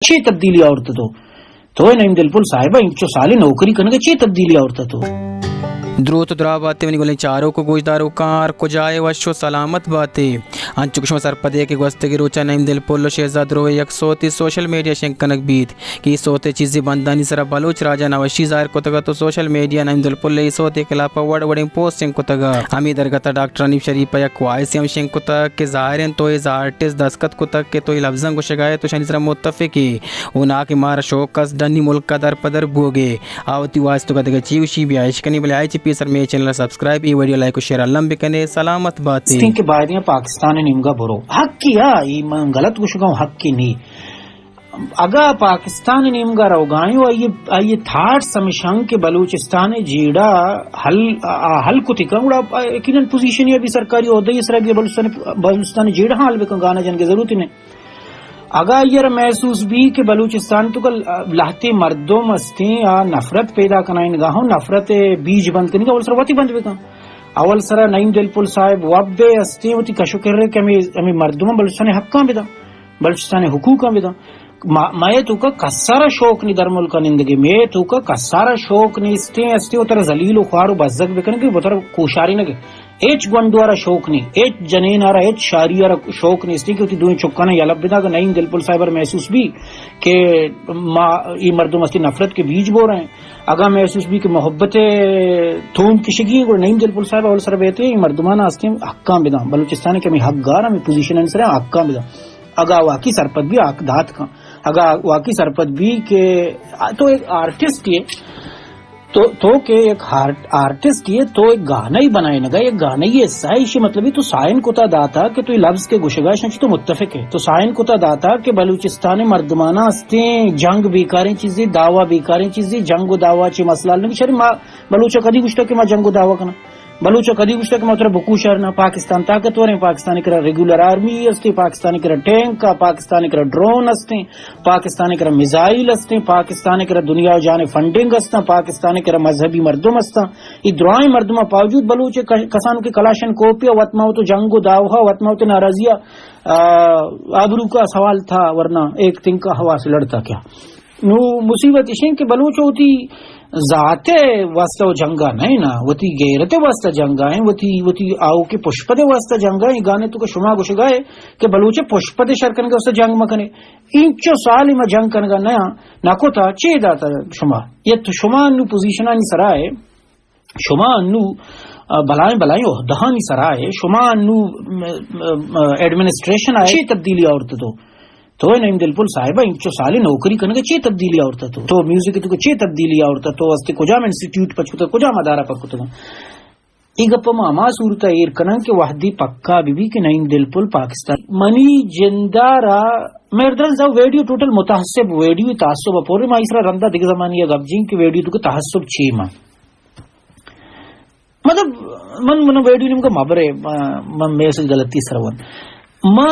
چے تبدیلی آورت تو؟ تو اے نعیم دلپل صاحبہ، انچو سالے نوکری کنگے، چے تبدیلی آورت تو؟ دروت ءُ دراہ بات ئے منی گلیں چاروک ءُ گوشداروکاں، ہر کجا ئے وش ءُ سلامت بات ئے۔ انچو کہ شما سرپد ئے کہ گوستگیں روچاں نعیم دلپل ءُ شہزاد روح ءِ یک سوتے سوشل میڈیا ءَ شنگ کنگ بیت کہ اے سوت ءِ چیزے بندانی سرا بلوچ راج ءَ نوشی ظاہر کتگ ات ءُ سوشل میڈیا ءَ نعیم دلپل ءِ اے سوت ءِ خلاف ءَ وڑ وڑیں پوسٹ شنگ کتگ ات۔ ہمے درگت ءَ ڈاکٹر حنیف شریف ءَ یک وائسے ہم شنگ کتگ کہ ظاہر انت تو اے آرٹسٹ دستخط کتگ کہ تو اے لبزاں گوشگ ءَ ئے، تو اشانی سرا متفق ئے۔ او نا کہ مارا شوق است ڈنی ملک ءَ در پہ در بوگ ءِ۔ آ وتی وائس ءِ توکا دگہ چی گوشی، بیا اش کنیں، بلے آئی چہ پیسر مئے چینل ءَ سبسکرائب، اے ویڈیو لائک ءُ شیئر الم بکن ئے۔ سلامت بات ئے۔ استیں کہ بایدیں پاکستان ءِ نیمگا برو۔ حقی ہا، اے من غلط گوشگاں، حقی نی۔ اگاں پاکستان ءِ نیمگا روگائیں و آئی، آئی تھاٹس ہمیشاں کہ بلوچستان ءِ جیڑہ حل، آ، حل کتی کن، گڑا یقیناً پوزیشن یا بھی سرکاری عہدہ یا سرا بھی بلوچستان، بلوچستان ءِ جیڑہ حل بکن، گانا جنگ ضرورت نہیں۔ اگاں آئی ءَ را محسوس بی کہ بلوچستان ءِ توکا لہتے مردم استیں آ نفرت پیدا کنائینگا ہوں، نفرت ءِ بیج بند کنگا، اول سرا وتی بند بکن۔ اول سرا نعیم دلپل صاحب وب ءَ استیں، وتی کش ءُ کر ءَ کہ ہمے، ہمے مردماں بلوچستان ءِ حقاں بداں، بلوچستان ءِ حقوقاں بداں۔ ما، مئے توکا کسارا شوق نی در ملکا نندگے، مئے توکا کسارا شوق نیستیں، استیں وترا ذلیل ءُ خوار ءُ بزگ بکنگے، وترا کوشارینگے۔ ہچ گونڈو ءَ را شوق نی، ہچ جنین ءَ را، ہچ شاری ءَ را شوق نیستی کہ وتی دوئیں چکاناں یلہ بداں۔ اگاں نعیم دلپل صاحب ءَ را محسوس بی کہ ما، اے مردم استی نفرت کے بیج بو رہے ہیں، اگاں محسوس بی کہ محبت ءِ تھوم کشگی ہیں، گڑا نعیم دلپل صاحب اول سر بیتے، اے مردماں استی حقاں بداں، بلوچستان ءِ کہ ہمے حق گار، ہمے پوزیشن ءِ سر حقاں بداں۔ اگاں واقعی سرپد بی، حق دات کن۔ اگاں واقعی سرپد بی کہ تو ایک آرٹسٹ ئے، تو، تو کہ یک آرٹ، آرٹسٹ ئے، تو یک گانا ئے بنائینگا، یک گانا ئے حصہ ئے، ایشی مطلب ئے تو سائن کتا داتا کہ تو اے لبز کہ گوشگا ایشاں چہ تو متفق ئے۔ تو سائن کتا داتا کہ بلوچستان ءِ مردماناں استیں جنگ بیکاریں چیزے، دعوا بیکاریں چیزے، جنگ ءُ دعوا چہ مسئلہ حل نبی۔ شری ما بلوچ ءَ کدی گوشتا کہ ما جنگ ءُ دعوا کناں؟ بلوچ ءَ کدی گوشتا کہ ما ترا بکوشارناں؟ پاکستان طاقتور ایں، پاکستان ءِ کرا ریگولر آرمی استیں، پاکستان ءِ کرا ٹینک آ، پاکستان ءِ کرا ڈرون استیں، پاکستان ءِ کرا میزائل استیں، پاکستان ءِ کرا دنیا ءُ جہان ءِ فنڈنگ استاں، پاکستان ءِ کرا مذہبی مردم استاں۔ اے درائیں مردماں باوجود بلوچ ءِ ک-، کسانوں کہ کلاشن کوپی ءَ وت ما وت جنگ ءُ دعوا، وت ما وت ناراضی ءَ، آ، آبرو کا سوال تھا، ورنہ ایک تنکا ہوا سے لڑتا کیا؟ نو مصیبت ایش انت کہ بلوچ وتی ذات ءِ واسطہ و جنگا نہ نا، وتی غیرت ءِ واسطہ جنگا ہیں، وتی، وتی آؤکیں پشپد ءِ واسطہ جنگا ہیں۔ گانے توکا شما گوشگا ئے کہ بلوچ ءِ پشپد ءِ شر کنگا واسطہ جنگ مکنے۔ اینچو سال ما جنگ کنگا نہ، نہ کتا، چے داتا شما؟ یا تو شما نو پوزیشنانی سرا ئے، شما انو، آ، بلائیں بلائیں عہدہانی سرا ئے، شما انو، م، م، م، ایڈمنسٹریشن ءَ ئے، چے تبدیلی آورت تو؟ تو اے نعیم دلپل صاحبہ، انچو سالے نوکری کنگے، چے تبدیلی آورت تو؟ تو میوزک ءِ توکا چے تبدیلی آورت تو؟ استے کجام انسٹیٹیوٹ پچ کتگ، کجام ادارہ پچ کتگ؟ اے گپ ما ہما صورت ءَ ایر کناں کہ وہدے پکا بہ بی کہ نعیم دلپل پاکستان منی جندا را، مہردران زو ویڈیو ٹوٹل متعصب، ویڈیو تعصب ءَ پورے، ما ایسرا رندا دگہ زمانی ءَ گپ جنیں کہ ویڈیو توکا تعصب چی ما مطلب، من، من ویڈیو نیمگا مبرے، من، من میسج غلطی سر ون۔ ما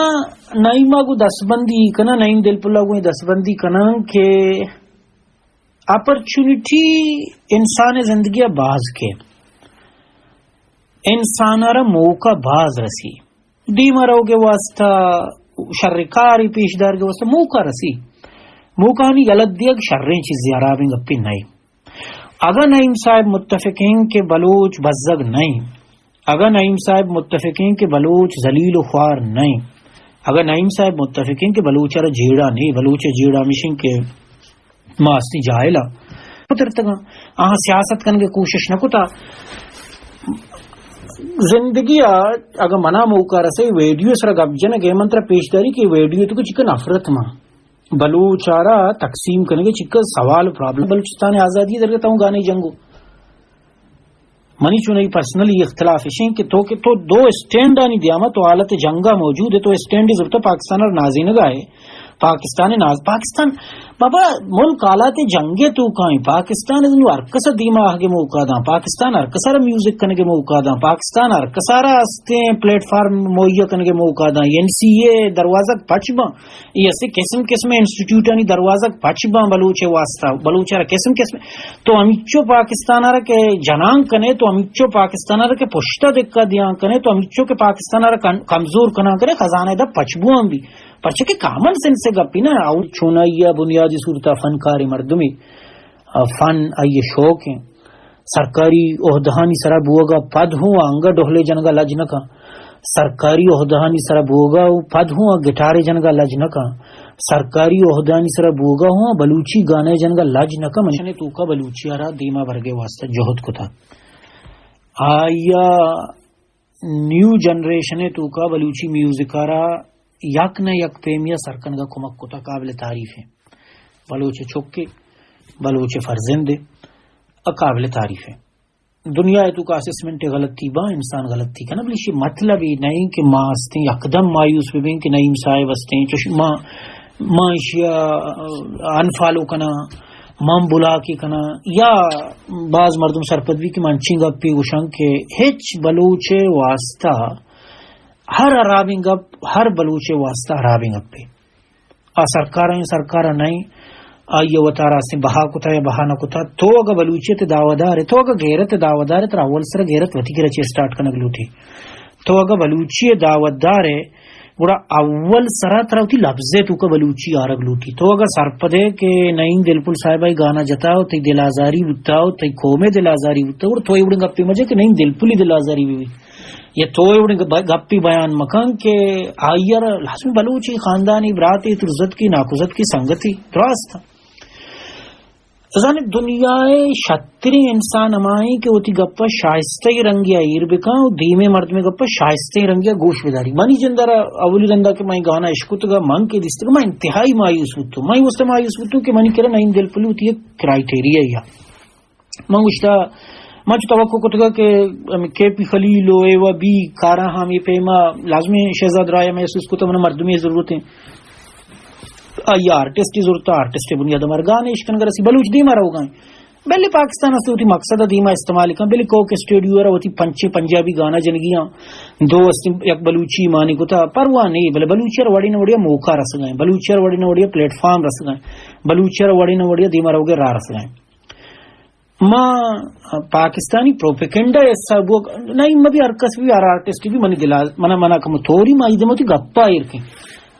نعیما گو دستبندی کناں، نعیم دلپلا گو دستبندی کناں کہ اپرچونٹی انسان زندگی باز کے، انسان را موقع باز رسی۔ دیما روگ ءِ واسطہ، شر کاری پیش دارگ ءِ واسطہ موقع رسی۔ موقعانی یلہ دیگ شریں چیزے، حرابیں گپے نئے۔ اگاں نعیم صاحب متفق ایں کہ بلوچ بزگ نئیں، اگاں نعیم صاحب متفق ایں کہ بلوچ ذلیل و خوار نئیں، اگاں نعیم صاحب متفق ایں کہ بلوچ را جیڑہ نئیں، بلوچ جیڑہ ہمیش ایں کہ ما ہستیں جاہل آں۔ پترتگاں، آہاں سیاست کنگ ءِ کوشش نہ کتا۔ زندگی ءَ اگاں منا موقع رسے، ویڈیو سرا گپ جنگ ءِ، من ترا پیش داری کہ ویڈیو توکا چکا نفرت ما بلوچ ءَ را تقسیم کنگ ءِ چکا سوال و پرابلم۔ بلوچستان آزادی درگت اوں گانے جنگو۔ منی چونائی پرسنلی اختلاف اش انت کہ تو، کہ تو دو اسٹینڈانی دیما تو حالت جنگا موجود ئے، تو اسٹینڈ زبطہ پاکستان ءَ را نازینگا ئے، پاکستان ءِ ناز، پاکستان بابا ملک حالات جنگ ءِ توکا ایں، پاکستان ءَ نوں ہر کس ءَ دیما آہگ ءِ موقع داں، پاکستان ہر کس ءَ را میوزک کنگ ءِ موقع داں، پاکستان ہر کس ءَ را ہستیں پلیٹ فارم مہیا کنگ ءِ موقع داں، این سی اے دروازگ پچ باں، اے اسے قسم قسم انسٹیٹیوٹانی دروازگ پچ باں بلوچ ءِ واسطہ، بلوچ ءَ را قسم قسم۔ تو ہمیچو پاکستان ءَ را کہ جنان کنے، تو ہمیچو پاکستان ءَ را کہ پشتا دکا دیان کنے، تو ہمیچو کہ پاکستان ءَ را کن-، کمزور کنان کنے، خزانہ ءِ دپ پچ بوان بی۔ پرچہ کہ کامن سینس ءِ گپے نا، او چونائی ءَ بنیادی صورت ءَ فنکاریں مردمے، آ، فن آئی ءِ شوق ایں۔ سرکاری عہدہانی سرا بوگ ءَ پد ہوں آ انگہ ڈہلے جنگ ءَ لج نہ کن۔ سرکاری عہدہانی سرا بوگ ءَ پد ہوں آ گٹارے جنگ ءَ لج نہ کن۔ سرکاری عہدہانی سرا بوگ ءَ ہوں آ بلوچی گانے جنگ ءَ لج نہ کن۔ منشن ءِ توکا بلوچی ءَ را دیما برگ ءِ واسطہ جہد کتا۔ آئی ءَ نیو جنریشن ءِ توکا بلوچی میوزک ءَ را یک نہ یک پیمی ءَ سر کنگ ءَ کمک کتا، قابل تعریف ایں۔ بلوچ ءِ چکے، بلوچ ءِ فرزندے، آ قابل تعریف ایں۔ دنیا ءِ توکا اسسمنٹ ءِ غلطی با، انسان غلطی کنا، بلے ایشی مطلب اے نہ ایں کہ ما استیں یکدم مایوس بہ بیں کہ نعیم صاحب استیں، چوش ما، ما ایشی ءَ انفالو کناں، من بلاکے کناں، یا باز مردم سرپد بی کہ من انچیں گپے گوشاں کہ ہچ بلوچ ءِ واسطہ ہر ہرابیں گپ ہر بلوچ ءِ واسطہ ہرابیں گپے۔ آ سرکار ایں، سرکار نہ ایں، آئی ءَ وتارا استیں بہا کتا یا بہا نہ کتا۔ تو اگہ بلوچیت ءِ دعویدار ئے، تو اگہ غیرت ءِ دعویدار ئے، ترا اول سر غیرت وتی کرا چہ اسٹارٹ کنگ لوٹی۔ تو اگہ بلوچی ءِ دعویدار ئے، گڑا اول سرا ترا وتی لبز ءِ توکا بلوچی آرگ لوٹی۔ تو اگہ سرپد ئے کہ نعیم دلپل صاحب ءَ اے گانا جتا و تئی دل آزاری بوتا و تئی قوم ءِ دل آزاری بوتا، گڑا تو اے وڑیں گپے مجن کہ نعیم دلپل ءِ دل آزاری بہ بی۔ یا تو اے وڑیں گپ-، گپے بیان مکن کہ آئی ءَ را لازمی بلوچی خاندانی براتے، ترزتکی، ناکوزتکی، سنگتی، درست۔ زانے دنیا ءِ شتریں انسان ہما ایں کہ وتی گپ ءَ شائستہ رنگے ءَ ایر بکن و دیمے مردمے گپ ءَ شائستہ رنگے ءَ گوش بداری۔ منی جند ءَ را اولی رندا کہ من گانا اشکتگا، من کہ دیستگا، من انتہائی مایوس بوتوں۔ من واسطہ مایوس بوتوں کہ منی کرا نعیم دلپل وتی یک کرائٹیریا یا۔ من گوشتا، من چو توقع کتگا کہ ہمیں کے پی خلیل و اے و بی کاراں ہمیں پیما لازمی شہزاد رایا محسوس کتا من مردمی ضرورت ایں۔ آئی آرٹسٹ ضرورت، آرٹسٹ بنیاد مرگان اشکن گرسی بلوچ دیما روگا ایں۔ بلے پاکستان است وتی مقصد دیما استعمال کن، بلے کوک اسٹوڈیو را وتی پنچے پنجابی گانا جنگیاں، دو است یک بلوچی مانی کتا، پرواہ نہیں، بلے بلوچی را وڑی نہ وڑیا موقع رسگا ایں، بلوچی را وڑی نہ وڑیا پلیٹ فارم رسگا ایں، بلوچی را وڑی نہ وڑیا دیما روگے راہ رسگا ایں۔ ما پاکستانی پروپیگنڈا حصہ بوگ، نہ، ما بھی ہر کس بھی، ہر آرٹسٹ بھی منی دلا، منا، منا کم توری ما ایدم وتی گپا ایر کن۔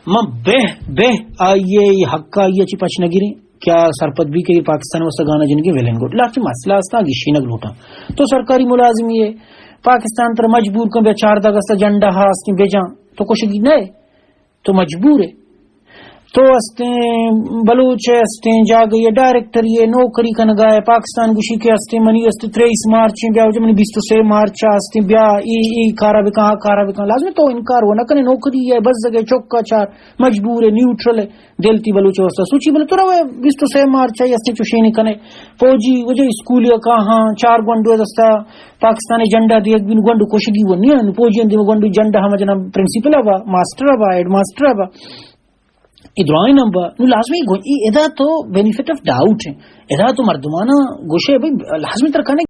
ما بہ، بہ آئیے حق آئیے چی پچ نہ گریں۔ کیا سرپد بھی کہ پاکستان واسطہ گانا جنگی ویلن گوٹ۔ لاتی مسئلہ استا گشینگ لوٹاں۔ تو سرکاری ملازمی ہے، پاکستان تر مجبور کن بیا چاردہ اگست جنڈا ہا استیں بجان۔ تو کشگی نہ ہے۔ تو مجبور ئے۔ تو استیں بلوچ ئے، استیں جاگہ ئے، ڈائریکٹر ئے، نوکری کنگا ئے، پاکستان گوشی کہ استیں منی استیں تریس مارچ ئے، بیا وجہ منی بیست و سے مارچ ئے، استیں بیا اے، اے کارا بکن، آ کارا بکن۔ لازم تو انکار و نہ کنے، نوکری ئے، بزگ ئے، چکا چار، مجبور ئے، نیوٹرل ئے، دل تی بلوچ واسطہ سوچی، بلے تو رو بیست و سے مارچ ئے، استیں چوشینے کنے۔ فوجی وجہ اسکول یا کہاں، چار گونڈو دستا پاکستان جنڈا دیگ بین گونڈو کشگی و نیان، فوجی اندی گونڈو جنڈا ہم جنا پرنسپل با، ماسٹر با، ہیڈ ماسٹر با۔ اے درائیں نمبر، نو لازمی گو-، اے ادا تو بینیفٹ آف ڈاؤٹ ہے۔ ادا تو مردمانا گوشے بھئی لازمی تر کنے